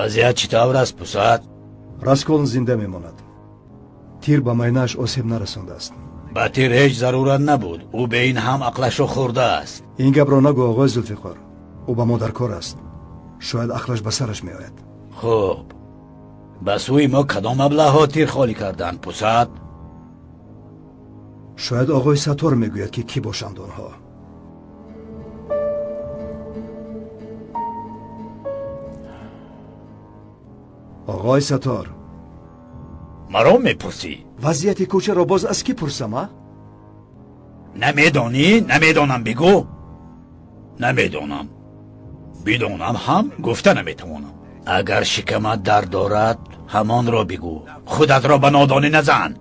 Вазъият чӣ тавр аст, пусад? Расколн зинда мемонад. Тир ба майнааш осеб нарасондааст. Ба тир ҳеҷ зарурат набуд. Ӯ бе ин ҳам ақлашро хӯрдааст. Ин гапро нагӯ, оғои Зулфиқор. Ӯ ба мо дар кор аст. Шояд ақлаш ба сараш меояд. Хуб, ба сӯи мо кадом маблағҳо тир холӣ карданд, пусад? Шояд оғои Саттор мегӯяд, ки кӣ бошанд онҳо. Оғои Саттор, маро мепурсӣ? Вазъияти кӯчаро боз аз кӣ пурсам, а? Намедонӣ? Намедонам, бигӯ. Намедонам. Бидонам ҳам гуфта наметавонам. Агар шикамат дард дорад, ҳамонро бигӯ. Худатро ба нодонӣ назан.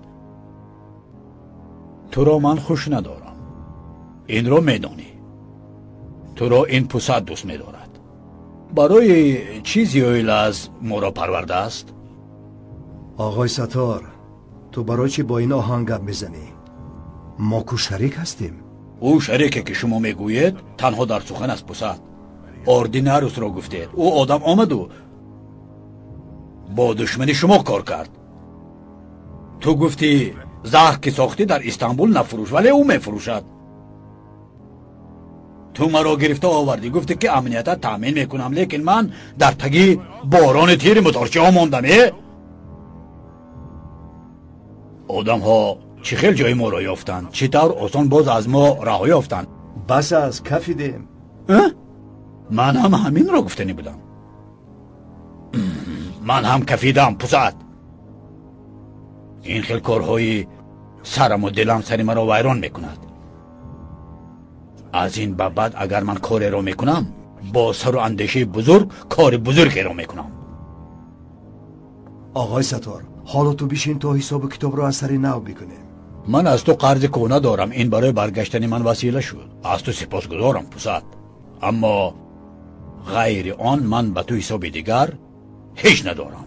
Туро ман хуш надорам. Инро медонӣ. Туро ин пусад дӯст медорад. Барои чӣ Зиёилаз моро парвардааст? Оғои Саттор, ту барои чӣ бо ин оҳанг гап мезанӣ? Мо ку шарик ҳастем. Ӯ шарике ки шумо мегӯед танҳо дар сухан аст, пусад. Ординарусро гуфтед. Ӯ одам омаду бо душмани шумо кор кард. Ту гуфтӣ заҳр ки сохтӣ дар Истанбул нафурӯш, вале ӯ мефурӯшад. Ту маро гирифта овардӣ, гуфтӣ ки амниятат таъмин мекунам, лекин ман дар таги борони тири муторчиҳо мондам. Э, одамҳо чӣ хел ҷои моро ёфтанд? Чӣ тавр осон боз аз мо раҳо ёфтанд? Бас аст, кафидем. Ман ҳам ҳаминро гуфтанӣ будам. Ман ҳам кафидам, пусад. Ин хел корҳои сараму дилам сари маро вайрон мекунад. Аз ин ба баъд агар ман кореро мекунам, бо сару андешаи бузург кори бузургеро мекунам. Оғои Саттор, ҳоло ту бишин то ҳисобу китобро аз сари нав бикунем. Ман аз ту қарзи кӯҳна дорам. Ин барои баргаштани ман васила шуд. Аз ту сипосгузорам, пусад. Аммо ғайри он ман ба ту ҳисоби дигар ҳеҷ надорам.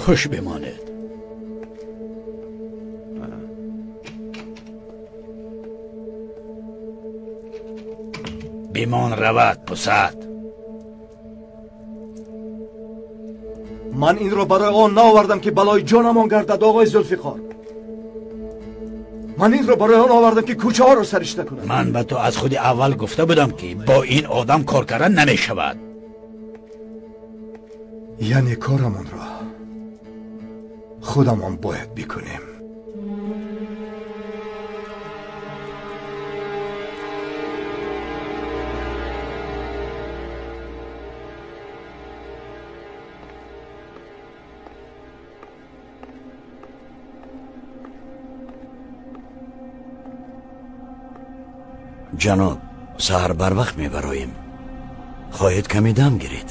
Хуш бимонед. Бимон равад, пусад. Ман инро барои он наовардам, ки балои ҷонамон гардад, оғои Зулфиқор. Ман инро барои он овардам, ки кӯчаҳоро саришта кунам. Ман ба ту аз худи аввал гуфта будам, ки бо ин одам кор кардан намешавад. Яъне корамонро худамон бояд бикунем. Ҷаноб, саҳар барвақт мебароем. Хоҳед каме дам гиред.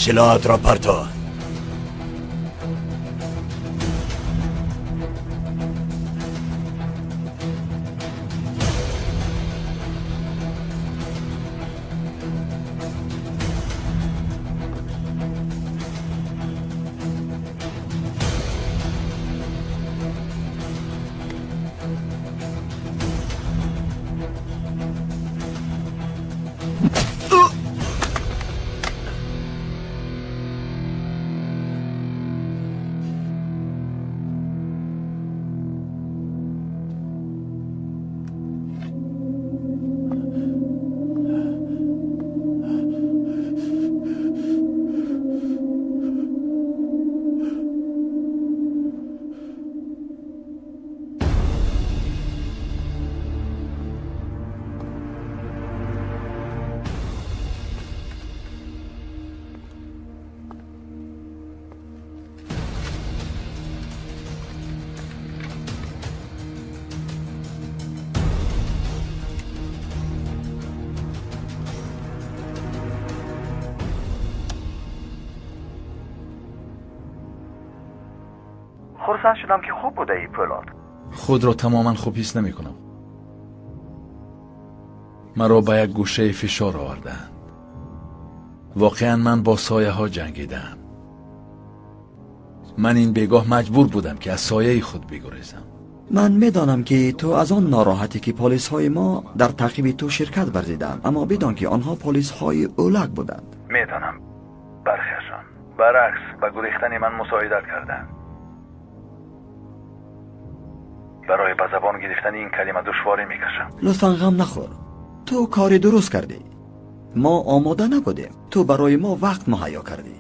Силоҳатро парто. خرسند شدم که خوب بوده ای پولاد. خود را تماما خوب حس نمی کنم. مرا به یک گوشه فشار آوردند. واقعا من با سایه ها جنگیدم. من این بیگاه مجبور بودم که از سایه خود بگریزم. من میدانم که تو از آن ناراحتی که پلیس های ما در تعقیب تو شرکت ورزیدند، اما بدان که آنها پلیس های اولک بودند. میدانم، برخیشان برعکس به گریختن من مساعدت کردند. برای به زبان گرفتن این کلمه دشواری میکشم. لطفا غم نخور، تو کار درست کردی. ما آماده نبودیم، تو برای ما وقت مهیا کردی.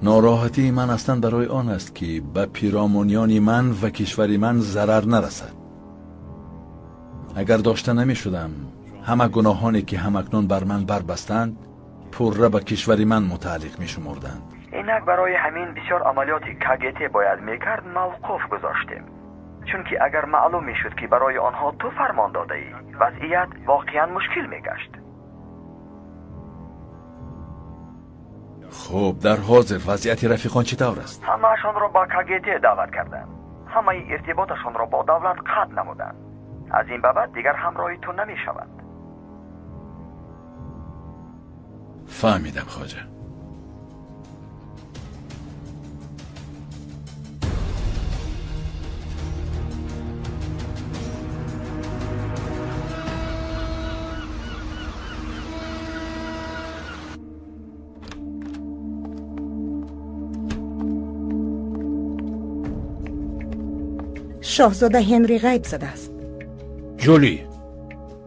ناراحتی من اصلا برای آن است که به پیرامونیان من و کشور من ضرر نرسد. اگر داشته نمی شدم، همه گناهانی که همکنون بر من بربستند پره به کشور من متعلق می شمردند. اینک برای همین بسیار عملیات کاگته باید میکرد موقوف گذاشتیم، چون که اگر معلوم میشد که برای آنها تو فرمان داده ای، وضعیت واقعا مشکل میگشت. خب در حاضر وضعیت رفیقان چطور است؟ همه‌شان را با کاگته دعوت کردند. همه ارتباطشان را با دولت قطع نمودند. از این به بعد دیگر همراه تو نمیشوند. فهمیدم خواجه. شاهزاده هنری غیب زده است. جولی،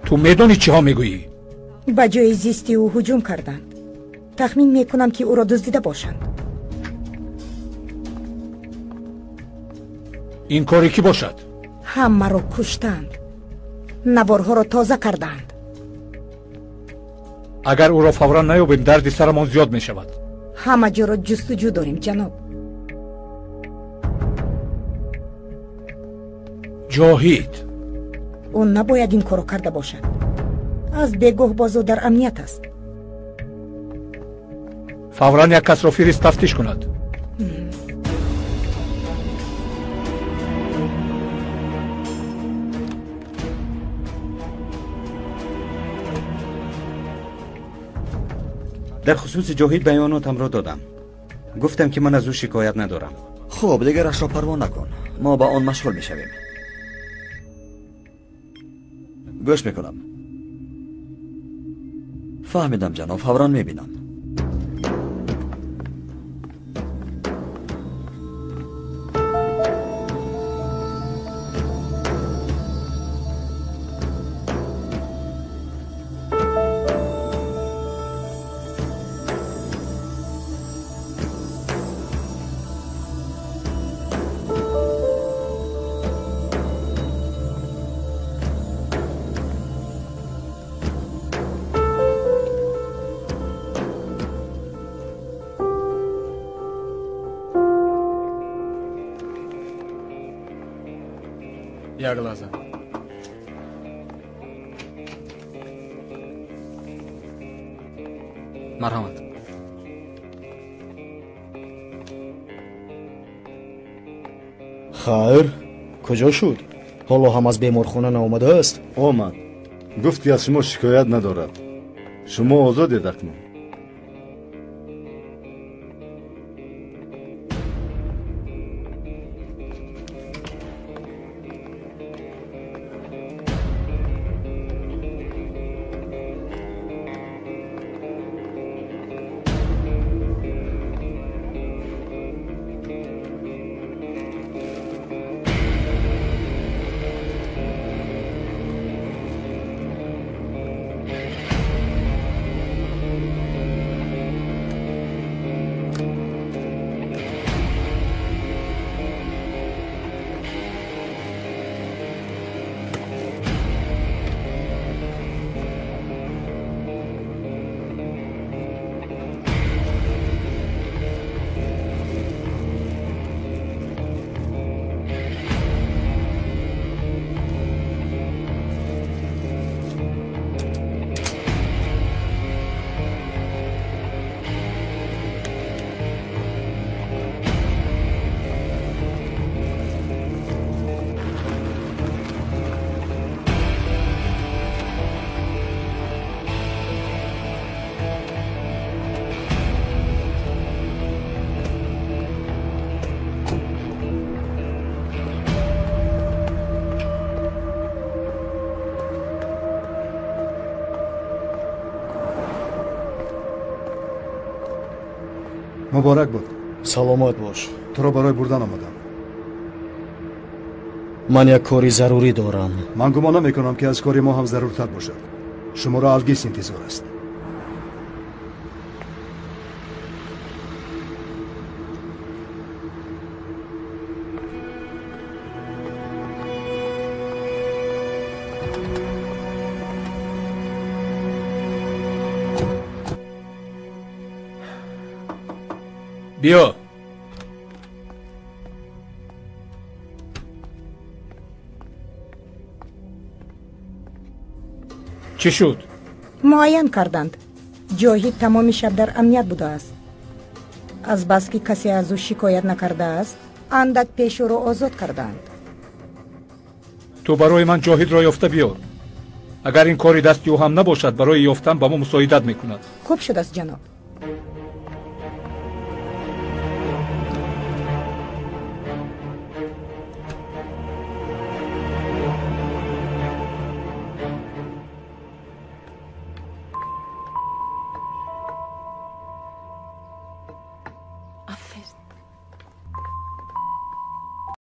تو میدانی چه ها میگویی؟ به جای زیستی او هجوم کردند. تخمین میکنم که او را دزدیده باشند. این کاری کی باشد؟ همه را کشتند. نوارها را تازه کردند. اگر او را فورا نیابیم درد سرمان زیاد می شود. همه جا را جستجو داریم جناب. جاهید، او نباید این کارو کرده باشد. از بیگاه بازو در امنیت است. فورا یک کس را فریست تفتیش کند. در خصوص جاهید بیاناتم را دادم. گفتم که من از او شکایت ندارم. خب دیگر اش را پروا نکن، ما با آن مشغول میشویم. گوش میکنم. فهمیدم جناب، فورا میبینم. یک لحظه. مرحمت. Хайр, куҷо шуд? Ҳоло ҳам аз беморхона наомадааст? Омад. Гуфт ки аз шумо шикоят надорад. Шумо озодед акнун. Муборак буд. Саломат бош. Туро барои бурдан омадам. Ман як кори зарурӣ дорам. Ман гумон намекунам ки аз кори мо ҳам заруртар бошад. Шуморо Алгис интизор аст. Биё. Чӣ шуд? Муайян карданд. Ҷоҳид тамоми шаб дар амният будааст. Азбаски касе аз ӯ шикоят накардааст, андак пеш ӯро озод карданд. Ту барои ман Ҷоҳидро ёфта биёр. Агар ин кори дасти ӯ ҳам набошад, барои ёфтан ба мо мусоидат мекунад. Хуб шудааст, ҷаноб.